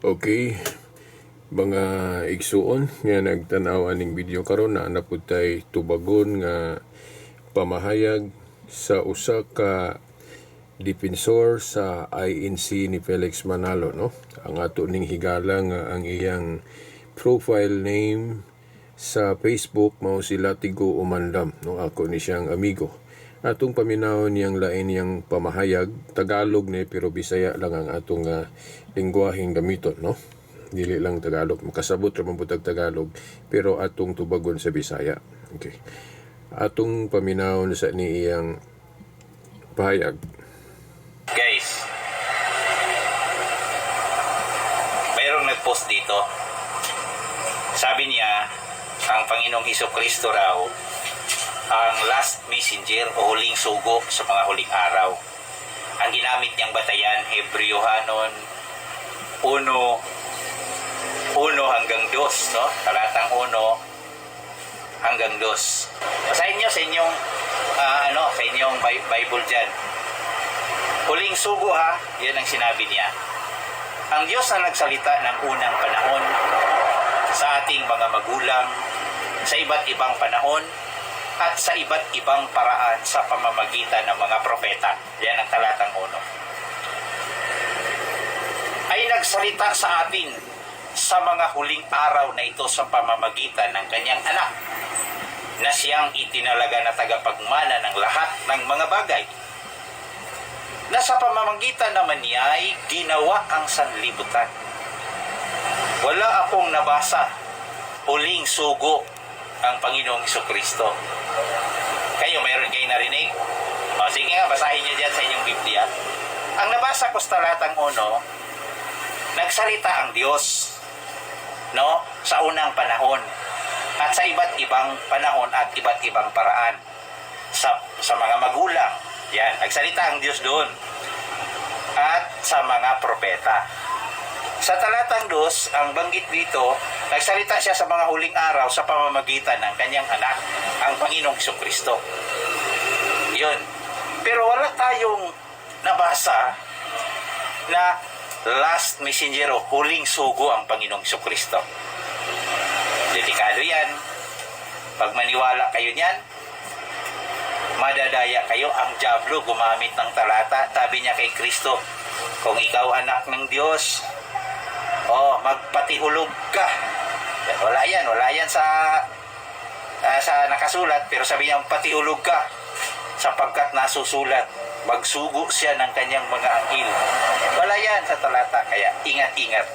Okay, mga igsuon nga nagtan-aw aning video karon, naa na pud tay tubagon nga pamahayag sa usa ka defensor sa INC ni Felix Manalo, no? Ang ato ning higala nga ang iyang profile name sa Facebook mao si Latigo Umandam, no? Ako ni siyang amigo. Atong paminawon niyang lain niyang pamahayag. Tagalog ni, pero Bisaya lang ang atong lingwaheng gamiton, no? Dili lang Tagalog, makasabot ra man pud tag Tagalog, pero atong tubagon sa Bisaya. Okay, atong paminawon sa ni iyang pahayag. Guys, mayroong nag-post dito. Sabi niya, ang Panginoong Heso Kristo raw ang last messenger o huling sugo sa mga huling araw. Ang ginamit niyang batayan, Hebreo-hanon 1, 1 hanggang 2, no? Talatang 1 hanggang 2. Basahin niyo sa inyong Bible diyan. Huling sugo ha, yan ang sinabi niya. Ang Diyos na nagsalita ng unang panahon sa ating mga magulang, sa iba't ibang panahon, at sa iba't ibang paraan sa pamamagitan ng mga propeta. Yan ang talatang uno. Ay nagsalita sa atin sa mga huling araw na ito sa pamamagitan ng kanyang anak na siyang itinalaga na tagapagmana ng lahat ng mga bagay na sa pamamagitan naman niya ay ginawa ang sanlibutan. Wala akong nabasa huling sugo ang Panginoong Kristo. Kayo, mayroon kayo narinig? O, sige nga, basahin niyo dyan sa inyong Biblia. Ang nabasa ko sa talatang uno, nagsalita ang Diyos, no, sa unang panahon at sa iba't ibang panahon at iba't ibang paraan sa mga magulang. Yan, nagsalita ang Diyos doon. At sa mga propeta. Sa talatang dos, ang banggit dito, nagsalita siya sa mga huling araw sa pamamagitan ng kanyang anak, ang Panginoong Kristo. Yun. Pero wala tayong nabasa na last messenger o huling sugo ang Panginoong Kristo. Delikado yan. Pag maniwala kayo niyan, madadaya kayo. Ang Diablo gumamit ng talata. Sabi niya kay Kristo, "Kung ikaw anak ng Diyos, oh, magpatihulog ka." Wala yan. Wala yan sa nakasulat. Pero sabi niya, "Patihulog ka sapagkat nasusulat, magsugo siya ng kanyang mga anghel." Wala yan sa talata. Kaya ingat-ingat,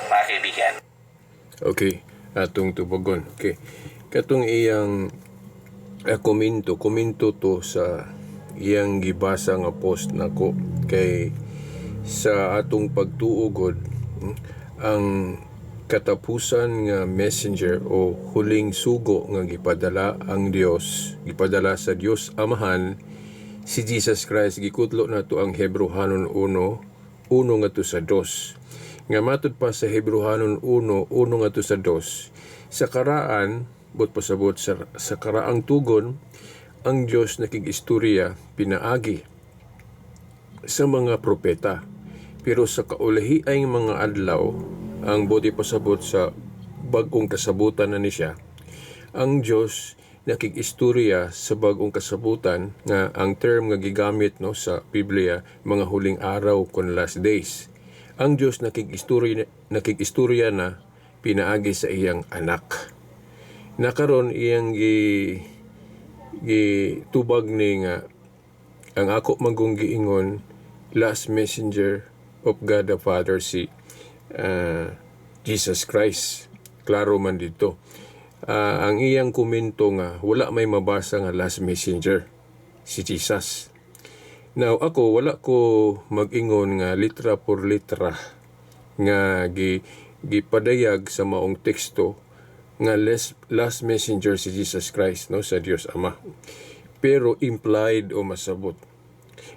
mga kaibigan. Okay, atong tubagon. Okay. Katong iyang komento, komento to sa iyang gibasa nga post nako, kay sa atong pagtuo gud, ang katapusan nga messenger o huling sugo nga gipadala ang Dios, gipadala sa Dios Amahan, si Jesus Christ. Gikutlo nato ang Hebrohanon 1, 1 ngadto sa 2. Nga matud pa sa Hebrohanon 1, 1 ngadto sa 2, sa karaan, buot pasabot sa karaang tugon, ang Dios nakig-istorya pinaagi sa mga propeta. Pero sa kaulahi ay mga adlaw, ang buot pasabot sa bagong kasabutan na ni siya, ang Dios nakig-istorya sa bagong kasabutan nga ang term nga gigamit, no, sa Biblia, mga huling araw kon last days. Ang Dios nakig-istorya na pinaagi sa iyang anak. Nakaron iyang gi gitubag ni nga ang ako manggong giingon, last messenger of God the Father si Jesus Christ. Klaro man dito. Ang iyang komento nga wala may mabasa nga last messenger si Jesus. Now ako, wala ko mag-ingon nga litra por litra nga gipadayag sa maong teksto nga last messenger si Jesus Christ, no, sa Dios Ama. Pero implied o masabot.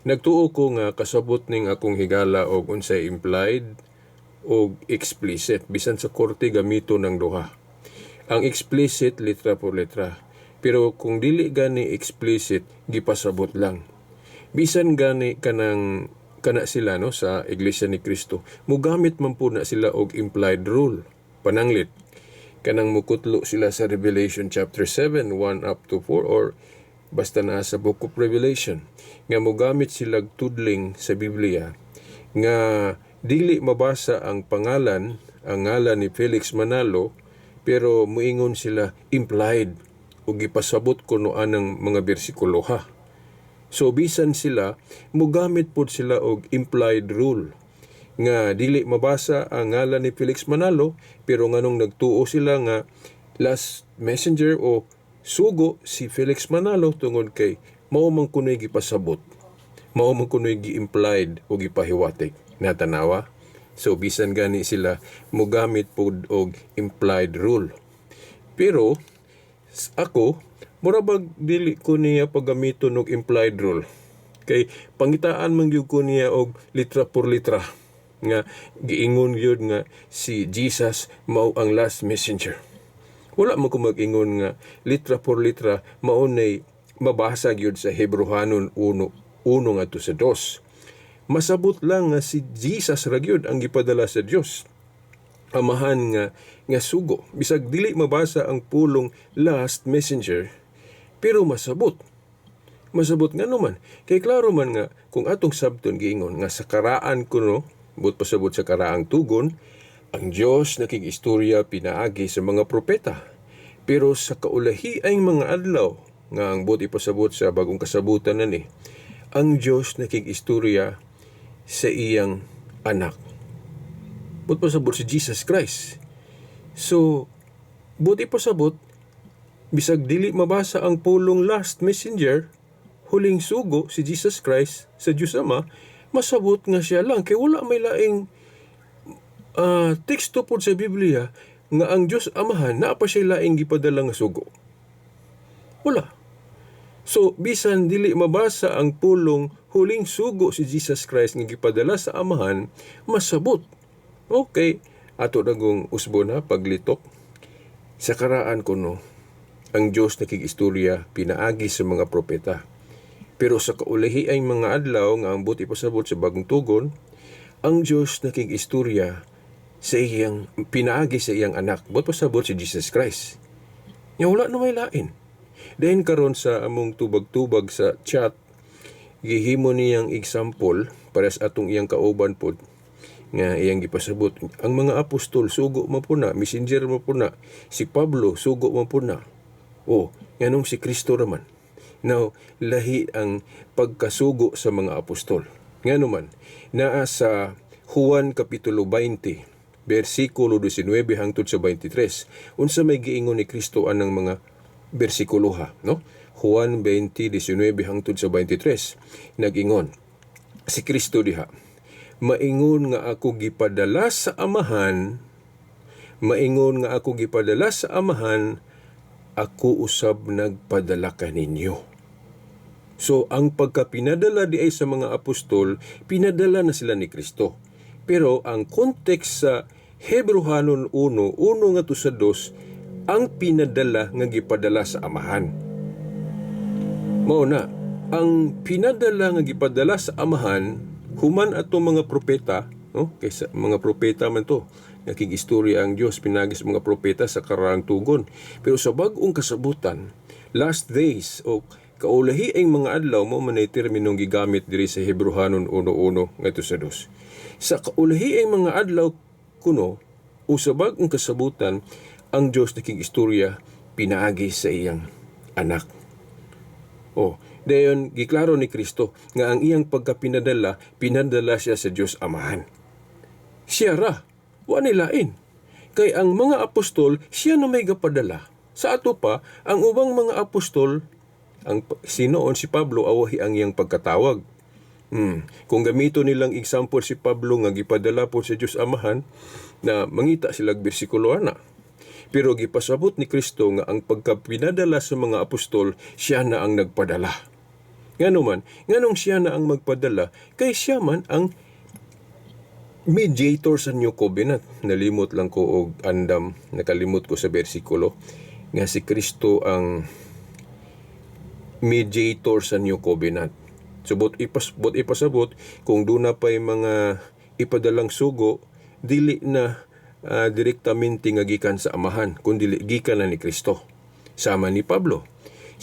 Nagtuo ko nga kasabot ning akong higala og unsay implied og explicit, bisan sa korte gamito ng duha. Ang explicit, litra por letra. Pero kung dili gani explicit, gipasabot lang. Bisan gani kanang Kana sila, no, sa Iglesia ni Cristo, mugamit man po na sila og implied rule. Pananglit kanang mukutlo sila sa Revelation chapter 7, 1 up to 4, or basta na sa Book of Revelation nga mugamit sila tudling sa Biblia nga dili mabasa ang pangalan, ang ngalan ni Felix Manalo, pero muingon sila implied o gipasabot kuno anang mga bersikulo, ha. So bisan sila mugamit pod sila og implied rule nga dili mabasa ang ngalan ni Felix Manalo, pero nganong nagtuo sila nga last messenger o sugo si Felix Manalo tungod kay mao man kuno'y gipasabot, mao man kuno'y gi-implied o gipahiwatig. Natanawa? So bisan gani sila mugamit pod og implied rule. Pero ako, mura bag dili ko niya paggamiton og implied rule. Kay pangitaan man gyud ko niya og litra por litra nga giingon gyud nga si Jesus mao ang last messenger. Wala man ko mag-ingon nga litra por litra mao nay mabasa gyud sa Hebreohanon 1:1 ngadto sa 2. Masabot lang nga si Jesus ra gyud ang gipadala sa Dios Amahan nga sugo. Bisag dili mabasa ang pulong "last messenger", pero masabot. Masabot nga naman. Kay klaro man nga kung atong sabton giingon nga sa karaan kuno, but pasabot sa karaang tugon, ang Dios nakig-istorya pinaagi sa mga propeta. Pero sa kaulahi ay mga adlaw nga ang buot ipasabot sa bagong kasabutan na ni, ang Dios nakig-istorya sa iyang anak. Buot pasabot si Jesus Christ. So, buot ipasabot, bisag dili mabasa ang pulong "last messenger", huling sugo si Jesus Christ sa Diyos Ama, masabot nga siya lang kay wala may laing teksto pod sa Biblia nga ang Diyos Amahan naa pa siya laing gipadala nga sugo. Wala. So, bisan dili mabasa ang pulong "huling sugo si Jesus Christ nga gipadala sa Amahan", masabot. Okay, ato dagong usbo na paglitok. Sa karaan kuno, ang Diyos nakig-istorya pinaagi sa mga propeta. Pero sa kaulihi ay mga adlaw nga ang buot ipasabot sa bagong tugon, ang Diyos nakig-istorya sa iyang pinaagi sa iyang anak. Buot pasabot si Jesus Christ. Nga wala na may lain. Dahin karon sa among tubag-tubag sa chat, gihimo niyang example para sa atong iyang kauban pod nga iyang gipasabot ang mga apostol sugo man po na, messenger man po na, si Pablo sugo man po na. Oh, nganong si Kristo raman? Now, lahi ang pagkasugo sa mga apostol. Ngano man, naa sa Juan Kapitulo 20, versikulo 19 hangtod sa 23. Unsa may giingon ni Kristo anang mga bersikulo, ha, no? Juan 20:19 hangtod sa 23. Nag-ingon si Kristo diha, "Maingon nga ako gipadala sa Amahan, maingon nga ako gipadala sa Amahan, ako usab nagpadala kaninyo." So ang pagkapinadala di ay sa mga apostol, pinadala na sila ni Kristo. Pero ang context sa Hebreohanon 1, 1 ngadto sa 2, ang pinadala nga gipadala sa Amahan. Mao na, ang pinadala nga gipadala sa Amahan, human atong mga propeta, no? Kaysa mga propeta man to, nakig-istorya ang Dios pinaagi sa mga propeta sa karaang tugon. Pero sa bag-ong kasabutan, last days o kaulahi ang mga adlaw, mo man ay terminong gigamit diri sa Hebreohanon 1:1 ngadto sa 2. Sa kaulahi ang mga adlaw kuno o sa bag-ong kasabutan, ang Dios nakig-istorya pinaagi sa iyang anak. Oh, dayon giklaro ni Kristo nga ang iyang pagkapinadala, pinadala siya sa Dios Amahan. Siya ra, wa ni lain. Kay ang mga apostol, siya na may gapadala. Sa ato pa, ang ubang mga apostol, ang sinoon si Pablo awahi ang iyang pagkatawag. Kung gamito nilang example si Pablo nga gipadala po sa Dios Amahan, na mangita sila bersikulo ana. Pero gipasabot ni Kristo nga ang pagkapinadala sa mga apostol, siya na ang nagpadala. Ngano man, nganong siya na ang magpadala, kay siya man ang mediator sa New Covenant. Nalimot lang ko og andam, nakalimot ko sa bersikulo nga si Kristo ang mediator sa New Covenant. So buot ipasabot, kung duna pay mga ipadalang sugo, dili na direktamente nga gikan sa Amahan, kundi gikan na ni Kristo. Sama ni Pablo.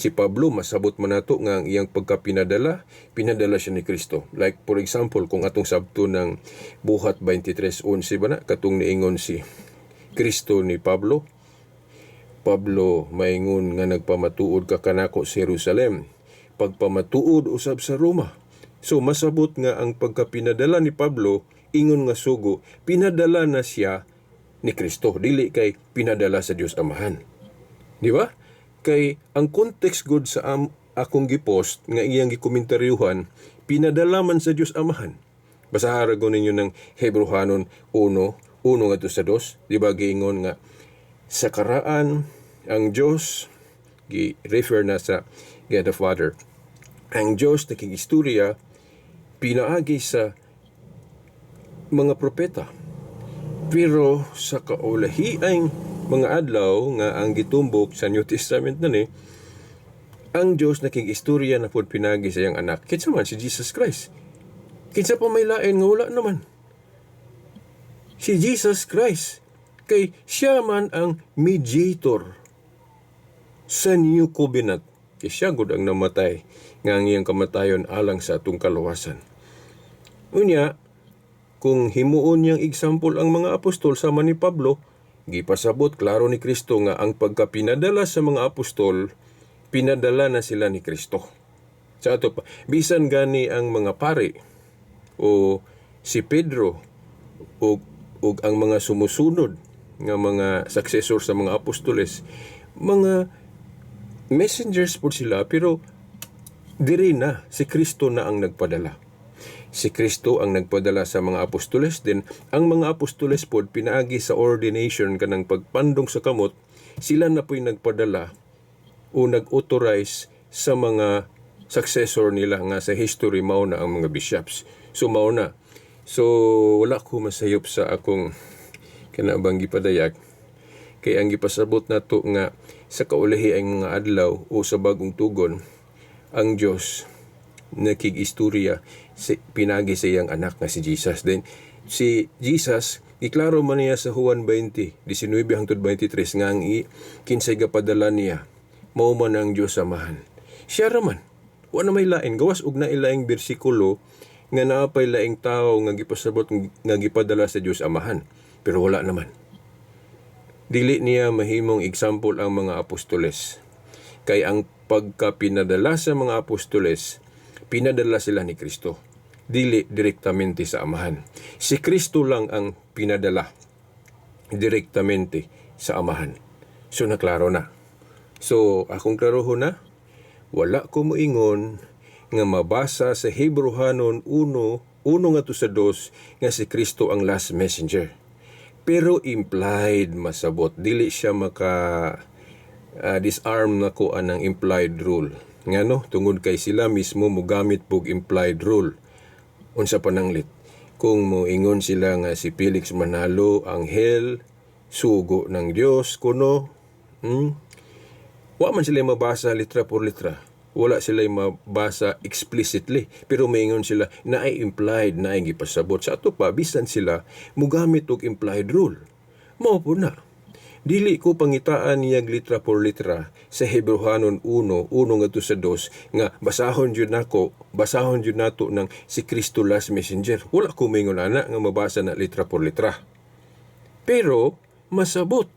Si Pablo, masabot man nato nga ang iyang pagkapinadala, pinadala siya ni Kristo. Like for example, kung atong sabto ng Buhat 23:11 ba na, katong niingon si Kristo ni Pablo, "Pablo, maingon nga nagpamatuod ka kanako sa Jerusalem, pagpamatuod usab sa Roma." So masabot nga ang pagkapinadala ni Pablo, ingon nga sugo, pinadala na siya ni Kristo, dili kay pinadala sa Dios Amahan. Di ba? Kay ang context gud sa akong gipost nga iyang gikomentaryohan, pinadala man sa Dios Amahan. Basahan ko ninyo ng Hebreohanon 1, 1 ngadto sa 2, di ba giingon nga sa karaan ang Dios, gi-refer na sa God the Father. Ang Dios nakigistorya pinaagi sa mga propeta. Pero sa kaulahiang mga adlaw nga ang gitumbok sa New Testament na ni, ang Dios nakigistorya na pud pinagi sa iyang anak. Kinsa man si Jesus Christ? Kinsa pa may lain nga wala naman? Si Jesus Christ. Kay siya man ang mediator sa New Covenant. Kay siya gud ang namatay nga ang iyang kamatayon alang sa atong kaluwasan. Unya, kung himuon niyang example ang mga apostol sama ni Pablo, gipasabot klaro ni Kristo nga ang pagkapinadala sa mga apostol, pinadala na sila ni Kristo. Sa ato pa, bisan gani ang mga pari o si Pedro o ang mga sumusunod nga mga successor sa mga apostoles, mga messengers po sila, pero diri na si Kristo na ang nagpadala. Si Kristo ang nagpadala sa mga apostoles din. Ang mga apostoles pod, pinaagi sa ordination, kanang pagpandong sa kamot, sila na po'y nagpadala o nag-authorize sa mga successor nila nga sa history mao na ang mga bishops. So mao na. So wala ko masayop sa akong kanabang gipadayag kay ang gipasabot nato nga sa kaulahi ang mga adlaw o sa bagong tugon, ang Dios nakig-istorya si, pinagi sa iyang anak nga si Jesus. Then si Jesus, iklaro man niya sa Juan 20, 19 hangtod 23 nga ang kinsay gapadala niya mao man ang Dios Amahan. Siya ra man. Wa na may lain gawas og nailaing bersikulo nga naapay laing tao nga gipasabot nga gipadala sa Dios Amahan, pero wala naman. Dili niya mahimong example ang mga apostoles kay ang pagkapinadala sa mga apostoles, pinadala sila ni Kristo, dili direktamente sa Amahan. Si Kristo lang ang pinadala direktamente sa Amahan. So naklaro na. So akong klarohon na, wala ko moingon nga mabasa sa Hebreohanon 1, 1 ngadto sa 2 nga si Kristo ang last messenger. Pero implied masabot, dili siya maka disarm nako anang implied rule. Ngano? Tungod kay sila mismo mogamit pog implied rule. Unsa pananglit? Kung moingon sila nga si Felix Manalo anghel, sugo ng Dios kuno, Wa man sila mabasa litra por litra. Wala sila mabasa explicitly. Pero maingon sila na ay implied na ay gipasabot. Sa ato pa, bisan sila mugamit og implied rule. Mao po na. Dili ko pangitaan niyag litra por litra sa Hebreohanon 1, 1 ngadto sa 2 nga basahon jud nako, basahon jud nato ng si Kristo last messenger. Wala ko maingon ana nga mabasa na litra por litra. Pero masabot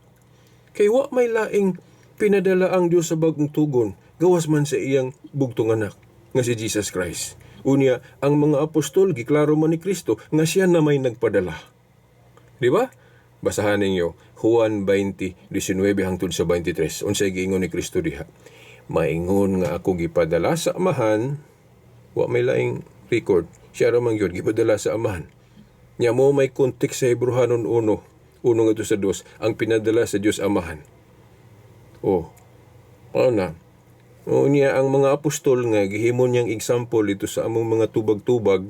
kay wa may laing pinadala ang Dios sa bagong tugon gawas man sa iyang bugtong anak nga si Jesus Christ. Unya, ang mga apostol, giklaro man ni Kristo nga siya na may nagpadala. Di ba? Basahan ninyo Juan 20, 19 hangtod sa 23. Unsay giingon ni Kristo diha? "Maingon nga ako gipadala sa Amahan." Wa may laing record. Siya ra man gyud gipadala sa Amahan. Nya mo may context sa Hebreohanon 1, 1 ngadto sa 2, ang pinadala sa Dios Amahan. Oh, ano na? O niya ang mga apostol nga gihimo niyang example ito sa among mga tubag-tubag.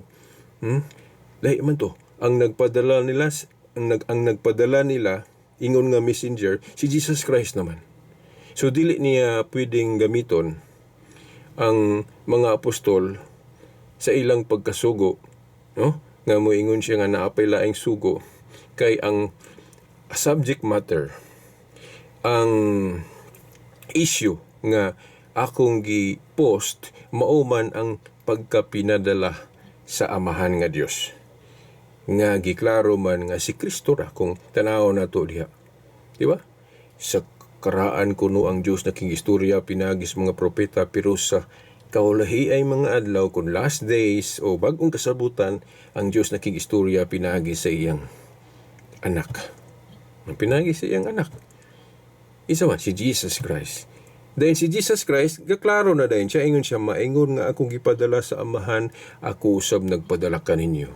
Lahi man to. Ang nagpadala nila ingon nga messenger si Jesus Christ naman. So dili niya pwedeng gamiton ang mga apostol Sa ilang pagkasugo, no? Nga moingon siya nga naapay laing sugo kay ang subject matter, ang issue nga akong gi-post, mao man ang pagkapinadala sa Amahan nga Dios. Nga giklaro man nga si Kristo ra kung tanaw nato diha. Di ba? Sa karaan kuno ang Dios nakig-istorya pinaagi sa mga propeta, pero sa kaulahi ay mga adlaw, kung last days o bagong kasabutan, ang Dios nakig-istorya pinaagi sa iyang anak. Ang pinaagi sa iyang anak. Isa man, si Jesus Christ. Dahil si Jesus Christ, gaklaro na dayon siya, ingon siya, "Maingon nga akong gipadala sa Amahan, ako usab nagpadala kaninyo."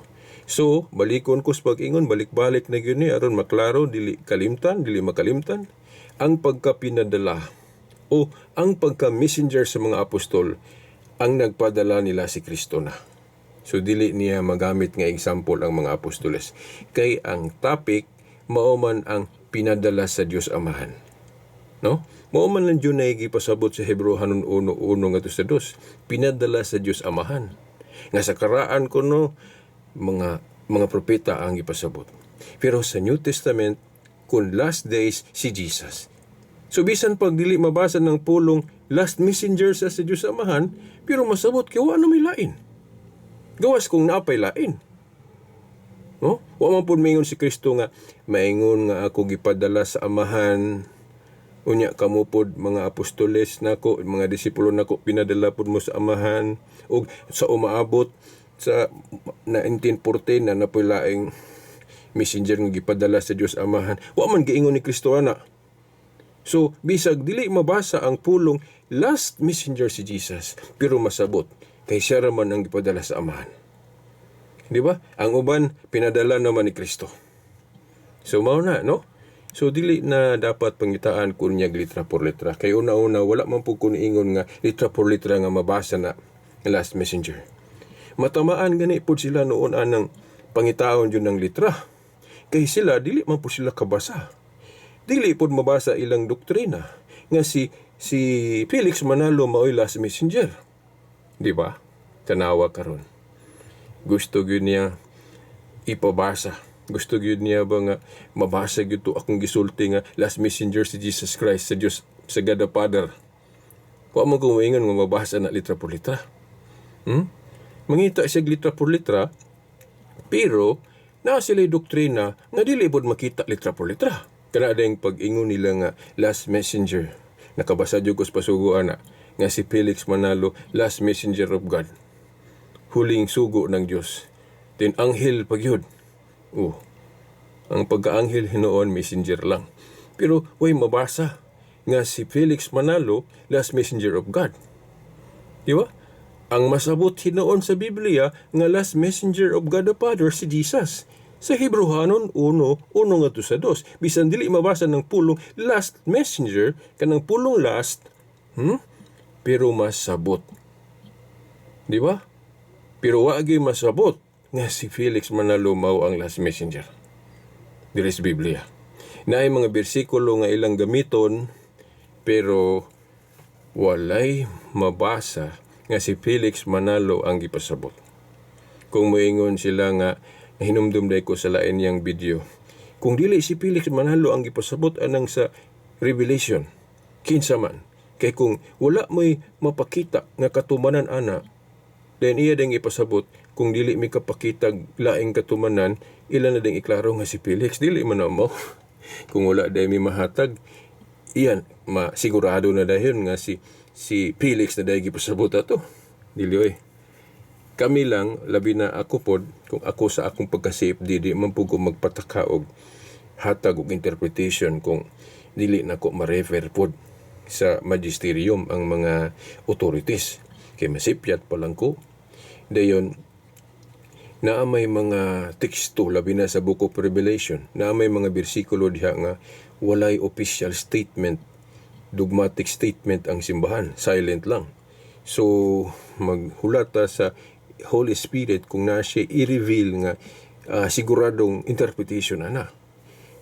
So, balikon ko sa pag-ingon, balik-balik na gyud ni aron maklaro, dili kalimtan, dili makalimtan. Ang pagkapinadala o ang pagka-messenger sa mga apostol, ang nagpadala nila si Kristo na. So dili niya magamit nga example ang mga apostoles. Kay ang topic mao man ang pinadala sa Dios Amahan. No? Mao man lang jud na gipasabot sa Hebreohanon 1:1 ngadto sa 2. Pinadala sa Dios Amahan. Nga sa karaan kuno mga propeta ang gipasabot. Pero sa New Testament, kung last days, si Jesus. So bisan pag dili mabasa ng pulong last messenger sa Dios Amahan, pero masabot kay wa na may lain. Gawas kung naapay lain. No? Wa man pud maingon si Kristo nga "Maingon nga ako gipadala sa Amahan, unya kamo pod mga apostoles nako, mga disipulo nako, pinadala pod mo sa Amahan," ug sa umaabot sa 1914 na napoy laing messenger nga gipadala sa Dios Amahan. Wa man giingon ni Kristo ana. So bisag dili mabasa ang pulong last messenger si Jesus, pero masabot kay siya ra man ang gipadala sa Amahan. Di ba? Ang uban pinadala naman ni Kristo. So mao na, no? So dili na dapat pangitaan kun niya litra por litra. Kay una-una, wala man pud ko niingon nga litra por litra nga mabasa na last messenger. Matamaan gani pud sila noon anang pangitaon jud ng litra. Kay sila, dili man pud sila kabasa. Dili pud mabasa ilang doktrina nga si Felix Manalo mao'y last messenger. Di ba? Tanawa karon. Gusto gyud niya ipabasa. Gusto gyud niya ba nga mabasa gyud to akong gisulti nga last messenger si Jesus Christ sa Dios, sa God the Father. Wa man ko moingon nga mabasa na litra por litra. Mangita siya litra por litra, pero naa sila doktrina nga dili pod makita litra por litra. Kana dayong pag-ingon nila nga last messenger. Nakabasa jud ko sa pasugo ana nga si Felix Manalo last messenger of God. Huling sugo ng Dios. Then anghel pag yun. Oh. Ang pagkaanghel hinuon messenger lang. Pero way mabasa nga si Felix Manalo last messenger of God. Di ba? Ang masabot hinuon sa Biblia nga last messenger of God the Father si Jesus. Sa Hebreohanon 1:1 ngadto sa 2. Bisan dili mabasa ng pulong last messenger, kanang pulong last, Pero masabot. Di ba? Pero wa gyud masabot nga si Felix Manalo mao ang last messenger. Diri sa Biblia. Naay mga bersikulo nga ilang gamiton, pero walay mabasa nga si Felix Manalo ang gipasabot. Kung moingon sila nga nahinumdum day ko sa lain niyang video. Kung dili si Felix Manalo ang gipasabot anang sa Revelation, kinsa man? Kay kung wala mo'y mapakita nga katumanan ana, then iya ding ipasabot kung dili mi kapakita laing katumanan, ila na ding iklaro nga si Felix dili man mo. Kung wala day mi mahatag, iyan masigurado na dayon nga si Felix na day gipasabot ato. Dili oy. Kami lang, labi na ako pod, kung ako sa akong pagka-CFD, di man pud ko magpataka og hatag og interpretation kung dili na ko ma-refer pod sa magisterium, ang mga authorities. Kay masipyat pa lang ko. Dayon, naa may mga teksto, labi na sa Book of Revelation, naa may mga bersikulo diha nga walay official statement, dogmatic statement ang simbahan, silent lang. So maghulata sa Holy Spirit kung naa siya i-reveal nga siguradong interpretation ana.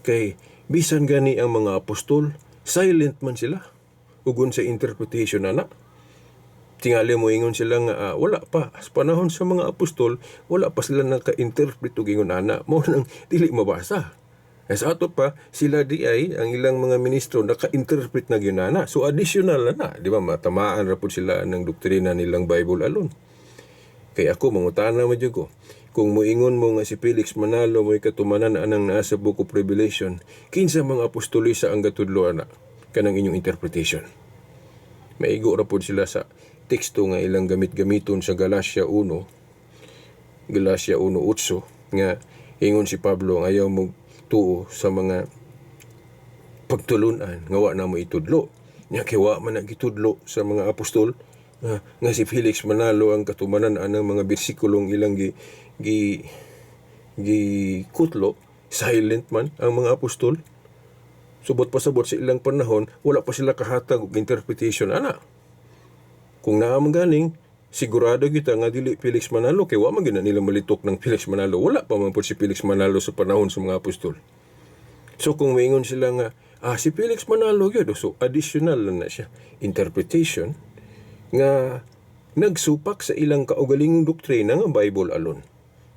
Kay bisan gani ang mga apostol, silent man sila ugon sa interpretation ana. Tingali mo ingon sila nga wala pa sa panahon sa mga apostol, wala pa sila naka-interpret og ingon ana, mao nang dili mabasa. Eh, sa ato pa sila di ay ang ilang mga ministro naka-interpret na gyud ana. So additional na na, di ba, matamaan ra pud sila ng doktrina nilang Bible alone. Kay ako mangutana man jud ko. Kung moingon mo nga si Felix Manalo mo'y katumanan anang naa sa Book of Revelation, kinsa mga apostolisa ang gatudlo ana kanang inyong interpretation? Maigo ra pod sila sa teksto nga ilang gamit-gamiton sa Galatia 1, Galatia 1:8, nga ingon si Pablo ang ayaw mo tuo sa mga pagtulunan nga wa na mo itudlo. Nya kay wa man na gitudlo sa mga apostol nga si Felix Manalo ang katumanan anang mga bersikulong ilang gi gi gi kutlo, silent man ang mga apostol. Subot pasabot sa ilang panahon, wala pa sila kahatag og interpretation ana. Kung naa man ganing, sigurado kita nga dili Felix Manalo, kay wa man gyud na nila malitok ng Felix Manalo. Wala pa man pud si Felix Manalo sa panahon sa mga apostol. So kung moingon sila nga si Felix Manalo gyud, so additional lang na siya interpretation nga nagsupak sa ilang kaugalingong doktrina nga Bible alone.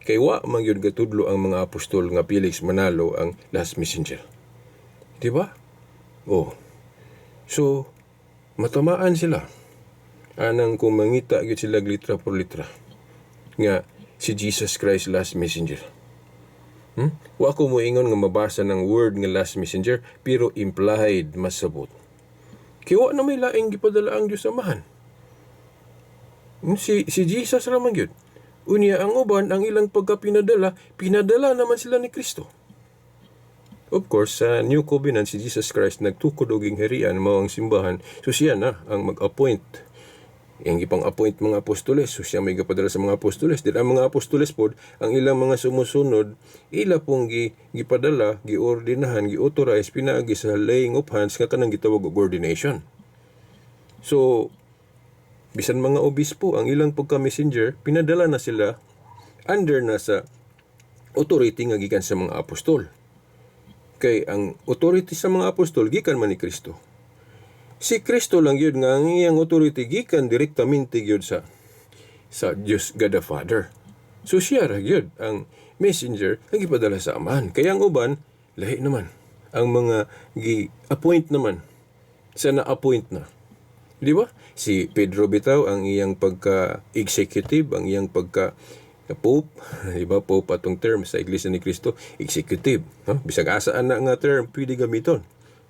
Kay wa man gyud gatudlo ang mga apostol nga Felix Manalo ang last messenger. Di ba? Oh. So matamaan sila anang kung mangita gyud sila litra por litra nga si Jesus Christ last messenger. Wa ko moingon nga mabasa ng word nga last messenger, pero implied masabot. Kay wa na may laing gipadala ang Dios Amahan. Si Jesus ra man gyud. Unya ang uban, ang ilang pagkapinadala, pinadala naman sila ni Kristo. Of course, sa New Covenant, si Jesus Christ nagtukod og gingharian, mao ang simbahan. So siya na ang mag-appoint. Yang gipang-appoint mga apostoles, so siya may gapadala sa mga apostoles. Dili ang mga apostoles pod, ang ilang mga sumusunod, ila pong gipadala, giordinahan, gi-authorize pinaagi sa laying of hands nga kanang gitawag og ordination. So bisan mga obispo, ang ilang pagka-messenger, pinadala na sila under na sa authority nga gikan sa mga apostol. Kay ang authority sa mga apostol gikan man ni Kristo. Si Kristo lang yun nga ang iyang authority gikan direktamente gyud sa Dios God the Father. So siya ra gyud ang messenger ang gipadala sa Amahan. Kaya ang uban lahi naman ang mga gi-appoint naman sa na-appoint na. Di ba? Si Pedro bitaw, ang iyang pagka-executive, ang iyang pagka pope, di ba? Pope atong term sa Iglesia ni Cristo, executive, no? Bisag asa na nga term pwede gamiton,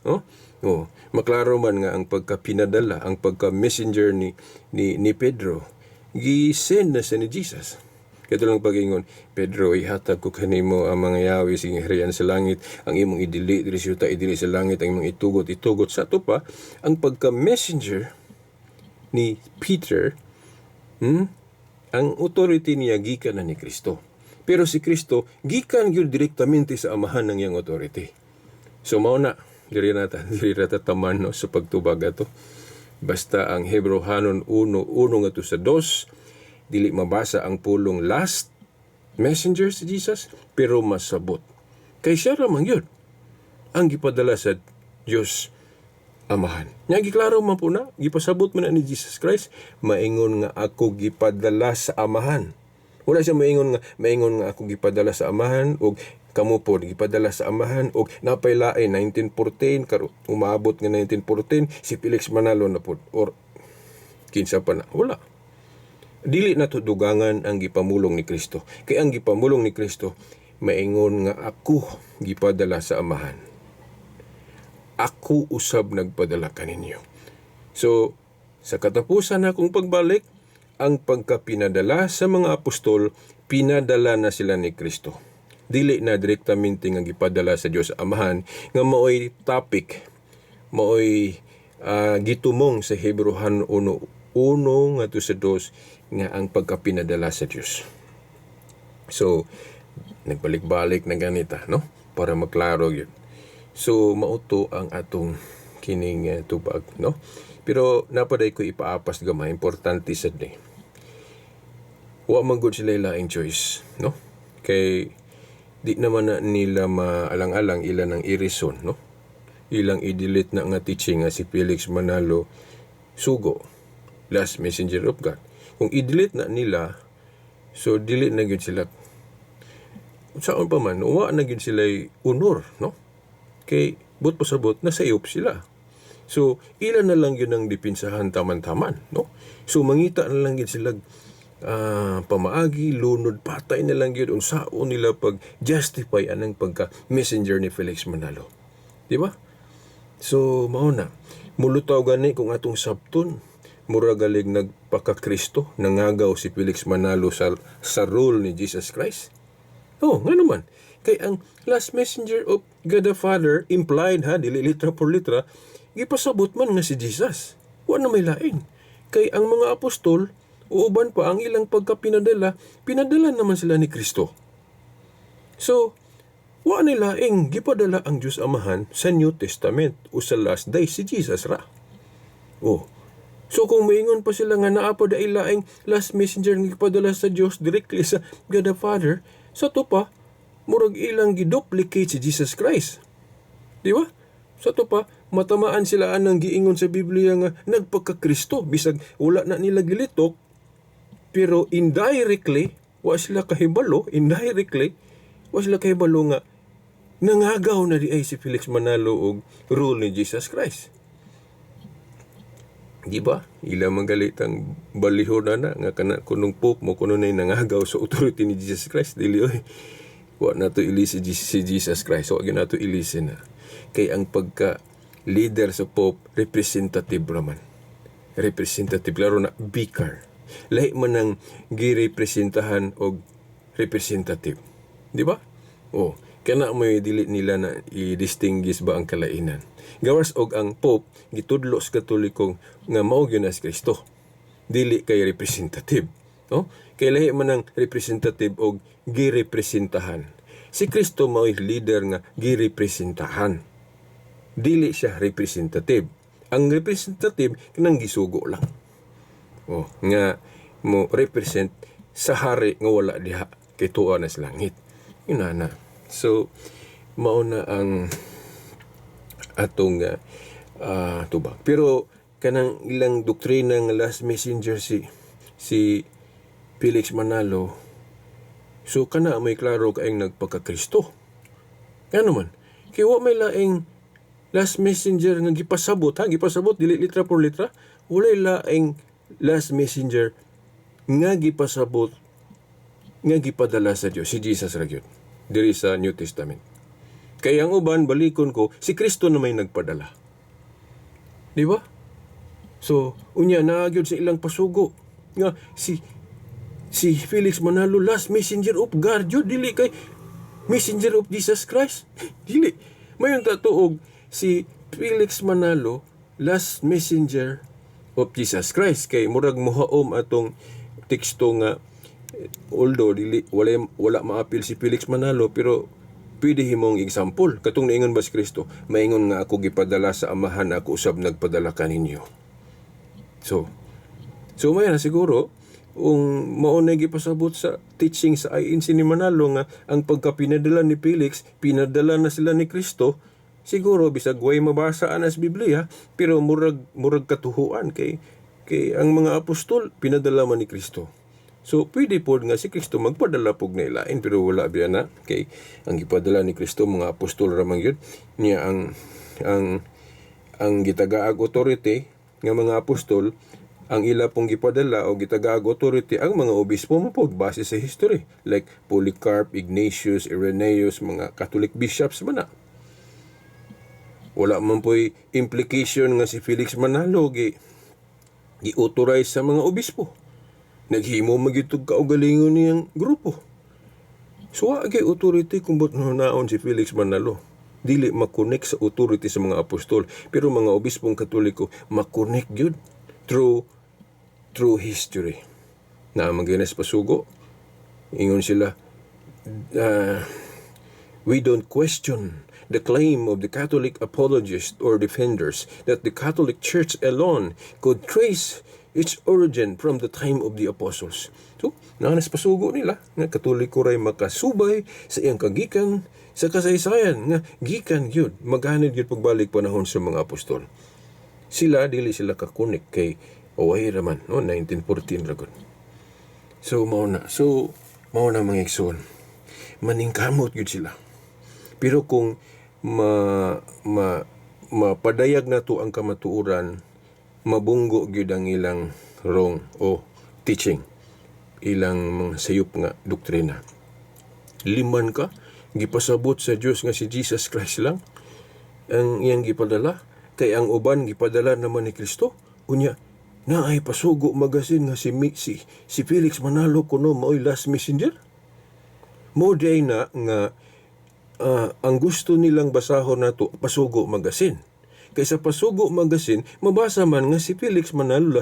no? Oh, maklaro man nga ang pagka-pinadala, ang pagka-messenger ni Pedro, gi-send na siya ni Jesus. Kato lang pag-ingon, "Pedro, ihatag ko kanimo ang mga yawi sa gingharian sa langit, ang imong idili diri sa yuta, idili sa langit, ang imong itugot, itugot." Sa ato pa, ang pagka-messenger ni Peter, ang authority niya gikan na ni Kristo. Pero si Kristo, gikan gyud direktamente sa Amahan ng iyang authority. So mao na, diri na ta taman, no, sa pagtubag ato. Basta ang Hebreohanon 1:1 ngadto sa 2, dili mabasa ang pulong last messenger si Jesus, pero masabot. Kay siya ra man gyud ang gipadala sa Dios Amahan. Nya giklaro man po na, gipasabot man na ni Jesus Christ, maingon nga ako gipadala sa Amahan. Wala siya maingon nga ako gipadala sa Amahan og kamo po gipadala sa Amahan og napay lain 1914, karon umabot nga 1914 si Felix Manalo na pod or kinsa pa na. Wala. Dili na to dugangan ang gipamulong ni Kristo. Kay ang gipamulong ni Kristo, maingon nga ako gipadala sa Amahan. Ako usab nagpadala kaninyo. So, sa katapusan akong pagbalik, ang pagkapinadala sa mga apostol, pinadala na sila ni Kristo. Dili na direktamente nga gipadala sa Dios Amahan nga maoy topic, maoy gitumong sa Hebreohan 1:1 ngadto sa 2 nga ang pagkapinadala sa Dios. So, nagbalik-balik na ganita, no? Para maklaro yun. So, mauto ang atong kining tubag, no? Pero napaday ko ipaapas gamay, importante sad ni. Wa man gud sila laing choice, no? Kay di naman na nila maalang-alang ila ng i-reason, no? Ilang i-delete na nga teaching nga si Felix Manalo sugo. Last messenger of God. Kung i-delete na nila, so dili na gyud sila, saon pa man, wa na gyud sila honor, no? Kay buot pasabot nasayop sila. So ila na lang yun ang dipinsahan taman-taman, no? So mangita na lang gyud sila pamaagi, lunod, patay na lang gyud unsaon nila pag justify anang pagka messenger ni Felix Manalo. Di ba? So mao na. Mulutaw gani kung atong sabton, mura galig nagpaka-Kristo, nangagaw si Felix Manalo sa role ni Jesus Christ. Oh, nga naman. Kay ang last messenger of God the Father, implied ha, dili litra por litra, gipasabot man nga si Jesus. Wa na may lain. Kay ang mga apostol, uuban pa ang ilang pagkapinadala, pinadala naman sila ni Kristo. So, wa na laing gipadala ang Diyos Amahan sa New Testament o sa last day, si Jesus ra. Oh. So kung maingon pa sila nga naa pa diay laing last messenger nga gipadala sa Dios directly sa God the Father, sa to pa murag ilang giduplicate si Jesus Christ. Di ba? Sa to pa matamaan sila anang giingon sa Biblia nga nagpagka-Kristo, bisag wala na nila gilitok, pero indirectly wa sila kahibalo, indirectly wa sila kahibalo nga nangagaw na di ay si Felix Manalo og role ni Jesus Christ. Di ba? Ila magalit ang baliho na na nga kana kunong Pope mo kuno na nangagaw sa authority ni Jesus Christ. Dili oy. Wa na to ilisi si Jesus Christ. Wa gyud nato ilisi na. Kay ang pagka leader sa Pope, representative raman. Representative laro na vicar. Lahi man ang girepresentahan og representative. Di ba? Oh, kana may dili nila na i-distinguish ba ang kalainan. Gawas og ang Pope gitudlo sa Katoliko nga mao gyud na si Kristo. Dili kay representative, no? Kay lahi man ang representative og girepresentahan. Si Kristo mao'y leader nga girepresentahan. Dili siya representative. Ang representative kanang gisugo lang. Oh, nga mo represent sa hari nga wala diha kay tuwa na sa langit. Yun na na. So mao na ang atong tubag. Pero kanang ilang doktrina nga last messenger si Felix Manalo, so kana may klaro kaayong nagpagka-Kristo. Ngano man? Kay wa may laing last messenger nga gipasabot ha, gipasabot, dili litra por litra, walay laing last messenger nga gipasabot nga gipadala sa Dios, si Jesus ra gyud diri sa New Testament. Kay ang uban, balikon ko, si Kristo na may nagpadala. Di ba? So, unya naa gyud sa ilang pasugo nga si Felix Manalo last messenger of God jud, dili kay messenger of Jesus Christ. Dili. Mayon ta tuog si Felix Manalo last messenger of Jesus Christ kay murag mohaom atong teksto nga although dili wala maapil si Felix Manalo, pero pwede himong example katong niingon ba si Kristo, maingon nga ako gipadala sa Amahan, ako usab nagpadala kaninyo. So maya na siguro kung mao na gipasabot sa teaching sa INC ni Manalo nga ang pagkapinadala ni Felix, pinadala na sila ni Kristo. Siguro bisag way mabasa anas Biblia, pero murag katuhuan kay ang mga apostol pinadala man ni Kristo. So pwede pod nga si Kristo magpadala pog na ilain, pero wala biya na kay ang gipadala ni Kristo mga apostol ra man gyud niya. Ang gitagaag authority nga mga apostol ang ila pong gipadala o gitagaag authority ang mga obispo mo pod base sa history, like Polycarp, Ignatius, Irenaeus, mga Catholic bishops man na. Wala man po'y implication nga si Felix Manalo gi-authorize sa mga obispo. Naghimo magyutog kaugalingon niyang grupo. So wa kay authority kung ba't naon si Felix Manalo. Dili makonect sa authority sa mga apostol, pero mga obispong Katoliko makonect gyud through history. Na maginas pasugo, ingon sila, "We don't question the claim of the Catholic apologists or defenders that the Catholic Church alone could trace its origin from the time of the apostles." So, nanas pasugo nila nga Katoliko ray makasubay sa iyang kagikan sa kasaysayan nga gikan gyud, maghanid gyud pagbalik panahon sa mga apostol. Sila dili sila kakunik kay O ay raman, no, 1914 ra gud. So mao na. So mao na, mga igsoon. Maningkamot gyud sila. Pero kung ma ma mapadayag nato ang kamatuoran, mabunggo gyud ang ilang wrong o teaching, ilang mga sayop nga doktrina. Liman ka gipasabot sa Dios nga si Jesus Christ lang ang iyang gipadala, kay ang uban gipadala naman ni Kristo. Unya naay Pasugo Magazine nga si Felix Manalo kuno maoy last messenger mo. Di na nga ang gusto nilang basahon nato Pasugo Magazine, kay sa Pasugo Magazine mabasa man nga si Felix Manalo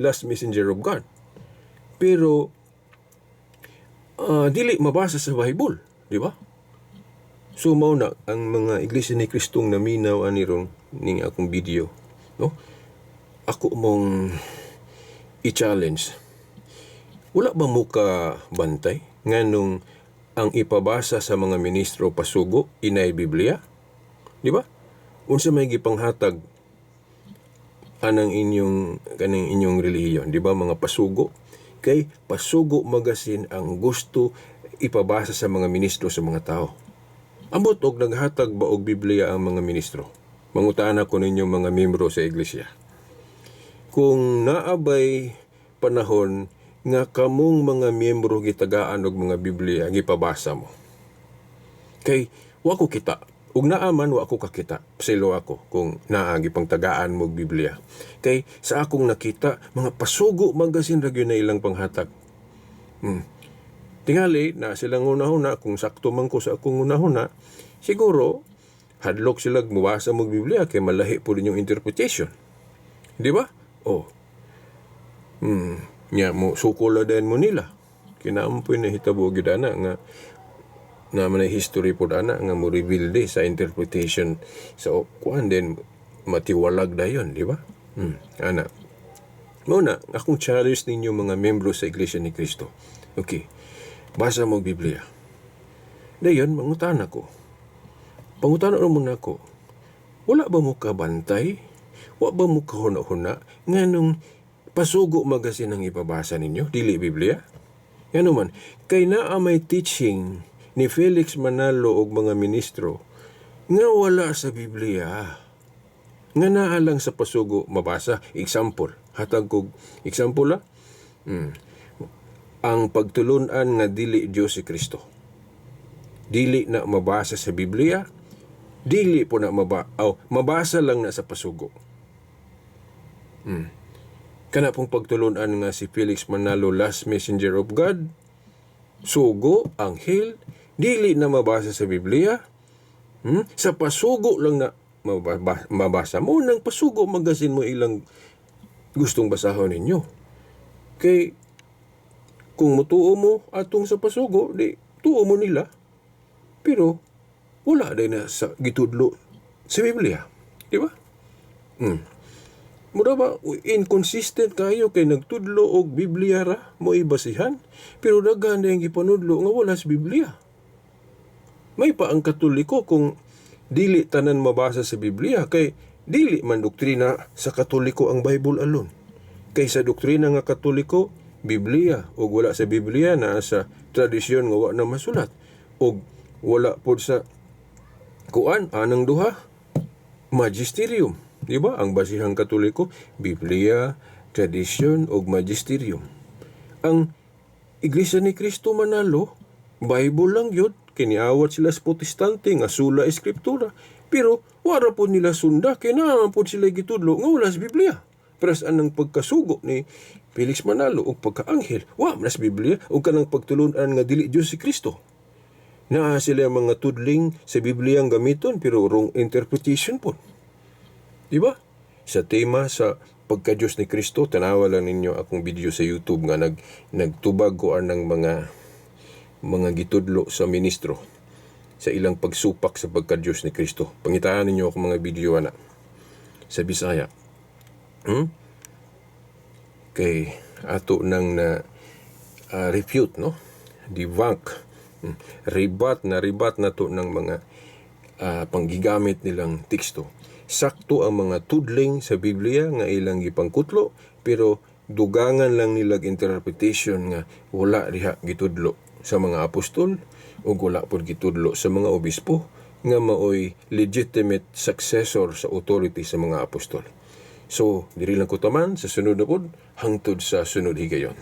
last messenger of God, pero dili mabasa sa Bible, di ba? So mao na ang mga Iglesia ni Kristong naminaw ani ron ning akong video, no? Ako mong i-challenge. Wala ba mo ka bantay nganong ang ipabasa sa mga ministro Pasugo inay Biblia? Di ba? Unsa may gipanghatag anang inyong kaning inyong relihiyon, di ba, mga pasugo? Kay Pasugo Magazine ang gusto ipabasa sa mga ministro sa mga tao. Ambot og naghatag ba og Biblia ang mga ministro? Mangutaan ako ninyo, mga membro sa iglesia. Kung naabay panahon nga kamong mga miyembro gitagaan og mga Biblia, gipabasa mo. Kay wa ko kita. Ug naa man, wa ko kakita. Silo ako kung naa gipangtagaan mo og Biblia. Kay sa akong nakita, mga Pasugo Magazine ra gyud na ilang panghatag. Tingali na silang hunahuna, kung sakto man ko sa akong hunahuna, siguro hadlok sila mubasa mo Biblia kay malahi po rin yung interpretation. Di ba? Oh. Nya mo suko din mo nila. Kinaampoy na hitabo gyud ana nga na man history pod ana nga mo reveal di sa interpretation sa kuan, then matiwalag dayon, di ba? Ana. Mao na akong challenge ninyo, mga membro sa Iglesia ni Cristo. Okay. Basa mo Biblia. Dayon mangutana ko. Pangutana mo na ako. Wala ba mo kabantay? Wa ba mo kahuna-huna nganong Pasugo Magazine ang ipabasa ninyo, dili Biblia? Ngano man, kay naa may teaching ni Felix Manalo og mga ministro nga wala sa Biblia. Nga naa lang sa Pasugo mabasa. Example, hatag kog example ah. Ang pagtulunan nga dili Dios si Kristo. Dili na mabasa sa Biblia, dili po na oh, mabasa lang na sa Pasugo. Kana pong pagtulunan nga si Felix Manalo last messenger of God, sugo, anghel, dili na mabasa sa Biblia. Sa Pasugo lang na mabasa mo ng Pasugo Magazine mo ilang gustong basahon ninyo. Kay kung mutuo mo atong sa Pasugo, di tuo mo nila. Pero wala din na sa gitudlo sa Biblia. Di ba? Mura ba inconsistent kayo kay nagtudlo og Biblia ra mo ibasihan, pero daghan na yung gipanudlo nga wala sa Biblia. May pa ang Katoliko kung dili tanan mabasa sa Biblia, kay dili man doktrina sa Katoliko ang Bible alone. Kay sa doktrina nga Katoliko, Biblia ug wala sa Biblia, naa sa tradisyon nga wa na masulat, ug wala pod sa kuan anang duha, magisterium. Di ba? Ang basihang Katoliko, Biblia, tradisyon ug magisterium. Ang Iglesia ni Cristo Manalo, Bible lang yun. Kiniawat sila sa Protestante nga sola Escritura. Pero wara po nila sunda kay naa po sila gitudlo nga wala sa Biblia. Pero sa anang pagkasugo ni Felix Manalo ug pagkaanghel, wa man sa Biblia, ug kanang pagtulunan nga dili Dios si Kristo. Naa sila mga tudling sa Biblia ang gamiton, pero wrong interpretation po. Di ba? Sa tema sa pagka-Diyos ni Kristo, tanawa lang ninyo akong video sa YouTube nga nagtubag ko anang mga gitudlo sa ministro sa ilang pagsupak sa pagka-Diyos ni Kristo. Pangitaan ninyo akong mga video ana sa Bisaya. Kay ato nang na refute, no? Debunk. Rebat na rebat na to ng mga panggigamit nilang teksto. Sakto ang mga tudling sa Biblia nga ilang gipangkutlo, Pero dugangan lang nilag interpretation nga wala diha gitudlo sa mga apostol ug wala pud gitudlo sa mga obispo nga maoy legitimate successor sa authority sa mga apostol. So, diri lang ko taman sa sunod na pud, hangtod sa sunod higayon.